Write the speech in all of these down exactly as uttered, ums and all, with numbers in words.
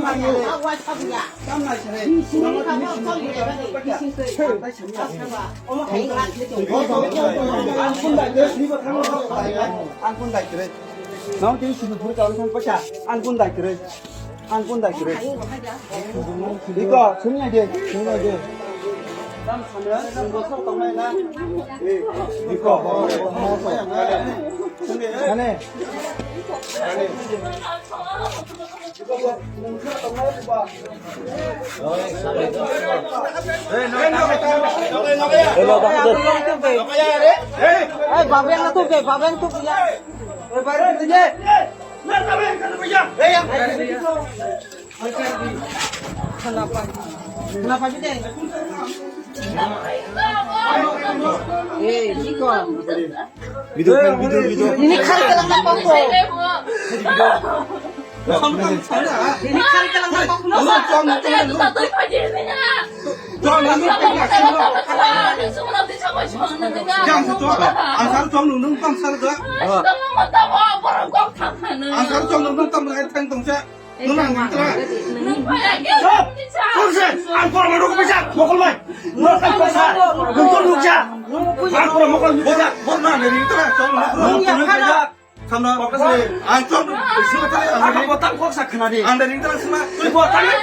Ang kun dai kre. Nang tin sini buru kau san pacha. Ang kun dai kre. Ang kun dai kre. Iko, sini aja, sini aja. Tam sana, tam bosok tong na. Iko. Sini. Mana? Eh, baben na tu ke, baben tu ya. Eh, baru tu je. Kenapa? Kenapa je? Eh, siko. Video, video, video. Ini kali kelang apa kok? Ini kali kelang apa kok? Yang setua, asal tuang nung nung pang sar ga. Asal tuang nung nung tam lai thang tong sa. Nung nang nung tra. Stop. Kurse, ang kor ma ruk bisa, mokol mai. Nung kan kursa, nung tur ruk ja. Ang kor mokol bisa. Bor na ne ring tra, tuang nung nung tra. Samna, ang chok sima tare, ang botang kok sa khna di. Ang dari tara sima, tui botang. Gai,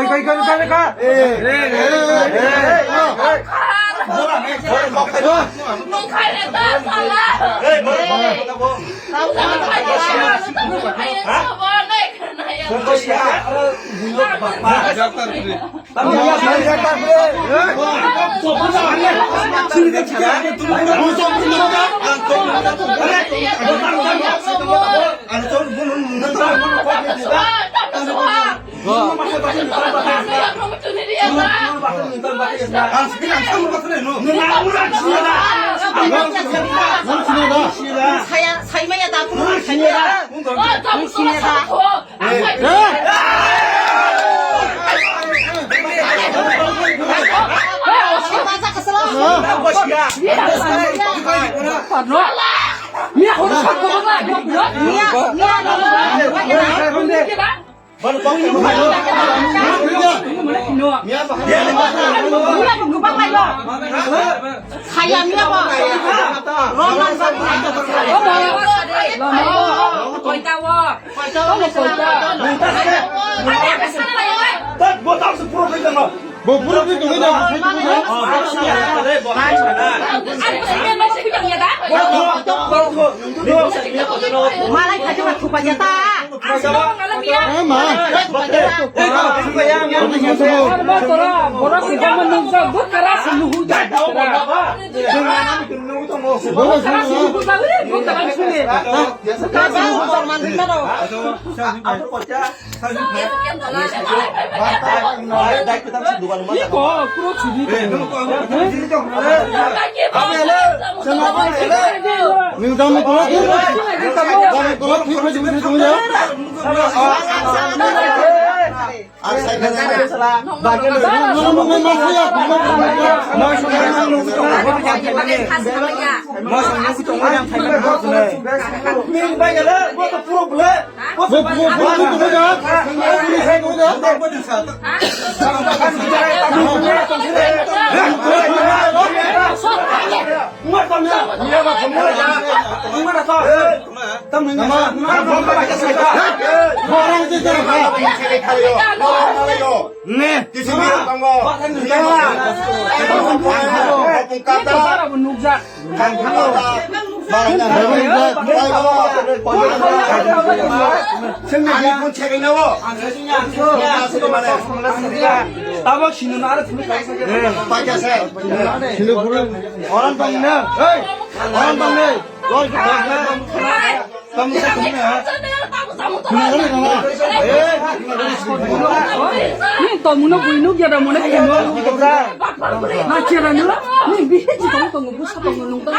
gai, gai, gai, gai. Eh, eh, eh, eh. Bola, eh, bola, kok. Eh, bola, bola, bola. Ha? Kok sia. Bulok bapa. Saya, saya maya tak perlu, saya. Saya. Saya ni apa? Roman. Koita wo. Koita wo. Koita. Bo puro ni tong da. Malai khaji ma thupa jata. Eh, ma. Tora, borok si jama nungsa, bukara si nuhu jata. Ne. Kisi biro tongo. Iya. Kata. Ani pun check in o. Tabok sinu na ara thumi. Pakai saya. Sinu pura. Orang tong na. Hei. Orang tong na. Ni tongmungno buino giya da mone kino. Na kera ni la. Ni bihe ji tong tong bu sa tong nung tong.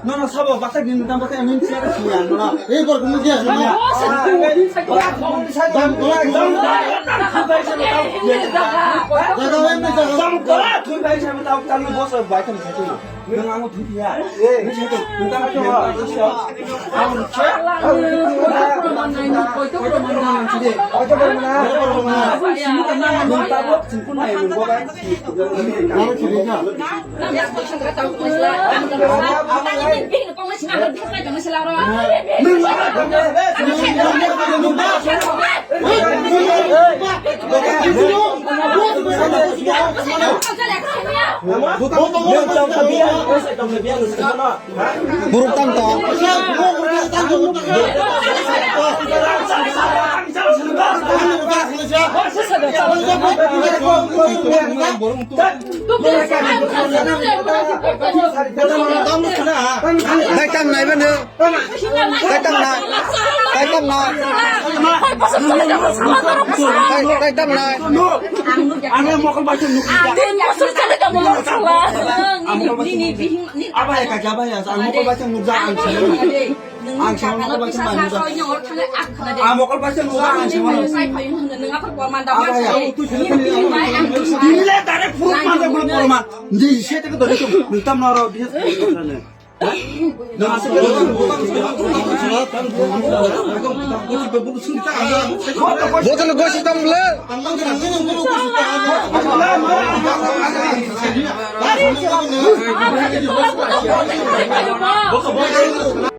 Nono sabo baksa din tang baksa min siya siya nono. Ei bor kunu siya siya. Dam kora, dam kora. Jaga em na jaga. Dam kora, thui bai sa tau tang boss bai tang sa tu. Nang ang thui ya. Ei, ni sa tu. Nang tang tu. Ang che. Ang che. Ang che. Ang che. Buruk tam to. Dai tam nai bano. Dai tam nai. Dai tam nai. Dai, dai tam nai. Ang mokol bacha nukli. Abaya kaki abaya, ang mokol bacha nukja ang. Ang sama mokol bacha nukja. Ang mokol bacha nukja ang sama. Abaya. Ini le tare puruk manda puruk puruk ma. Di se te ko dole tu. Tam noro di. Botol gosi tam le.